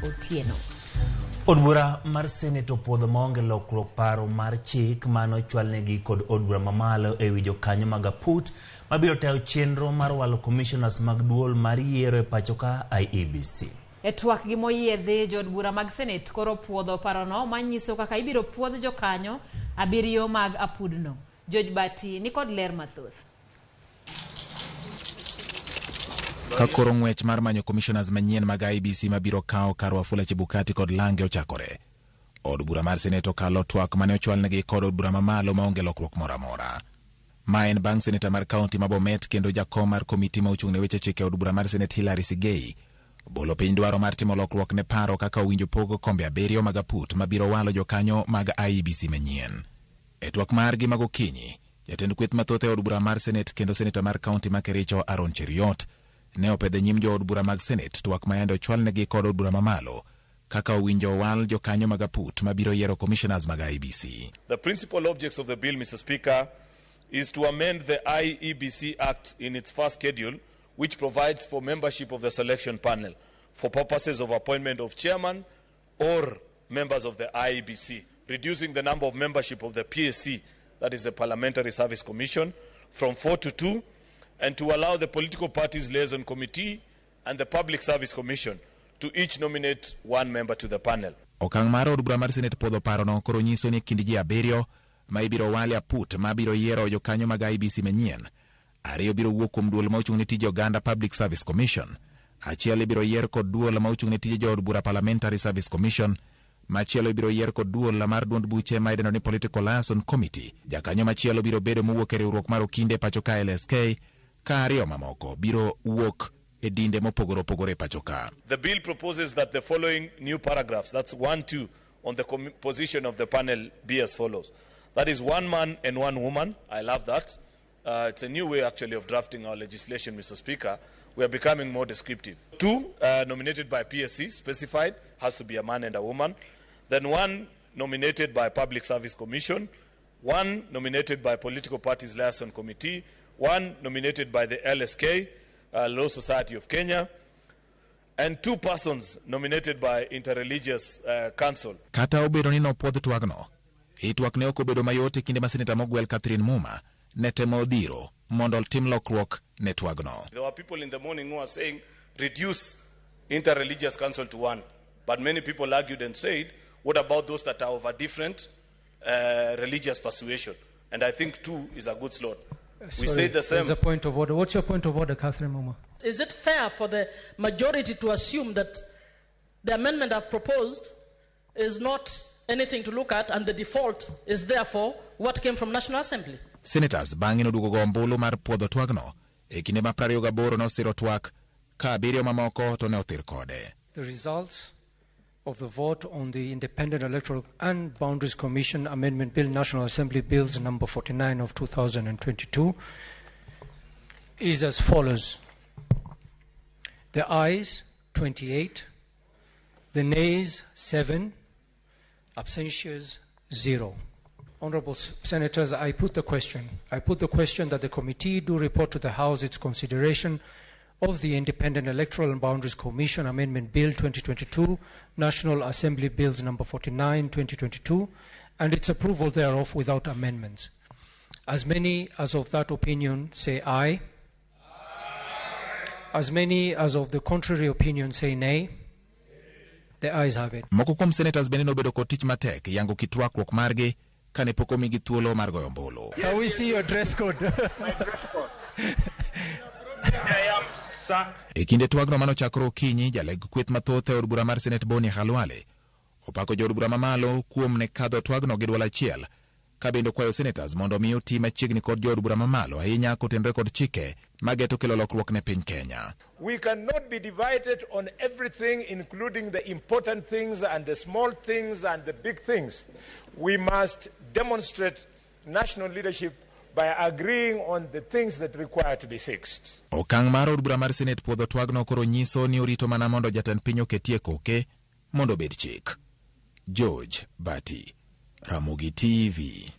Otieno. Od bura mar Senate opuodho maonge lokruok paro mar chik mane ochwalnegi kod od bura mamalo e wi jokanyo mag aput mabiro tayo chenro mar walo commissioners mag duol mar yiero e pachoka IEBC. E twak gi moyiedhi, jood bura mag Senate koro puodho parono manyiso kaka ibiro puodh jokanyo abiriyo mag apudno. George Bati ni kod ler mathoth. Ka koro ng'wech mar manyo commissioners manyien mag IEBC mabiro kawo kar Wafula Chebukati kod Lange ochakore. Od bura mar Senate okalo twak mane ochwalnegi kod od bura mamalo maonge lokruok moro amora. Ma en bang' seneta mar kaunti ma Bomet kendo jakom mar komiti ma ochung' ne weche chike e od bura mar Senate Hillary Sigei bolo piny dwaro mar timo lokruok ne paro kaka owinjo pog kombe abiriyo mag aput mabiro walo jokanyo mag IEBC manyien. E twak margi ma gokinyi, jatend kweth mathoth e od bura mar Senate kendo seneta mar kaunti ma Kericho Aaron Cheruiyot ne opedho e nyim jood bura mag Senate twak ma yande ochwalnegi kod od bura mamalo kaka owinjo owal jokanyo mag aput mabiro yiero commissioners mag IEBC. The principal objects of the bill, Mr. Speaker, is to amend the IEBC Act in its first schedule, which provides for membership of the selection panel for purposes of appointment of chairman or members of the IEBC, reducing the number of membership of the PSC, that is the Parliamentary Service Commission, from 4 to 2, and to allow the Political Parties Liaison Committee and the Public Service Commission to each nominate one member to the panel. Okang' mar od bura mar Senate puodho parono koro nyiso ni e kind ji abiriyo ma ibiro wal e aput ma biro yiero jokanyo mag IEBC manyien, ariyo biro wuok kuom duol ma ochung' ne tije oganda Public Service Commission, achiel ibiro yier kod duol ma ochung' ne tije jood bura Parliamentary Service Commission, machielo ibiro yier kod duol mar duond buche ma idendo ni Political Liaison Committee, jakanyo machielo biro bedo mowuok e riwruok mar okinde pacho ka LSK, ka ariyo mamoko biro wuok e dinde mopogore opogore e pacho ka. The bill proposes that the following new paragraphs, that's 1, 2, on the composition of the panel be as follows. That is one man and one woman. I love that. It's a new way actually of drafting our legislation, Mr. Speaker. We are becoming more descriptive. 2, nominated by PSC, specified, has to be a man and a woman. Then 1 nominated by Public Service Commission, 1 nominated by Political Parties Liaison Committee, 1 nominated by the LSK, Law Society of Kenya, and 2 persons nominated by Interreligious Council. Kata obedo ni nopuodh twagno, i twak ne ok obedo mayot e kinde ma seneta mogwel Catherine Muma ne temo dhiro mondo otim lokruok ne twagno. There were people in the morning who were saying reduce Interreligious Council to 1, but many people argued and said, what about those that are of a different religious persuasion? And I think 2 is a good slot. We Sorry, say the same. There's a point of order. What's your point of order, Catherine Muma? Is it fair for the majority to assume that the amendment I've proposed is not anything to look at and the default is therefore what came from National Assembly? Senators bang'e noduogo go ombulu mar puodho twagno e kinde ma 28 nosiro twak ka abiriyo mamoko to ne othir kode. The results of the vote on the Independent Electoral and Boundaries Commission Amendment Bill, National Assembly Bills number 49 of 2022 is as follows. The ayes 28, the nays 7, abstentions 0. Honorable Senators, I put the question. I put the question that the committee do report to the House its consideration of the Independent Electoral and Boundaries Commission Amendment Bill 2022, National Assembly Bills number 49, 2022, and its approval thereof without amendments. As many as of that opinion say aye. As many as of the contrary opinion say nay. The ayes have it. Moko kuom senators bende nobedo kod tich matek yango kit rwakruok margi kane pok omigi thuolo mar goyo ombulu. Can we see your dress code? My dress code. I am sir. E kinde twagno manochakore okinyi, jaleg kweth mathoth e od bura mar Senate Boni Khalwale opako jood bura mamalo kuom ne kadho twagno gi duol achiel, ka bende okwayo senators mondo omi oti machiegni kod jood bura mamalo ahinya kotenore kod chike mageto kelo lokruok ne piny Kenya. We cannot be divided on everything, including the important things and the small things and the big things. We must demonstrate national leadership by agreeing on the things that require to be fixed. Okang' mar od bura mar Senate puodho twagno koro nyiso ni orito mana mondo jatend piny oketie koke mondo obed chik. George Bati, Ramogi TV.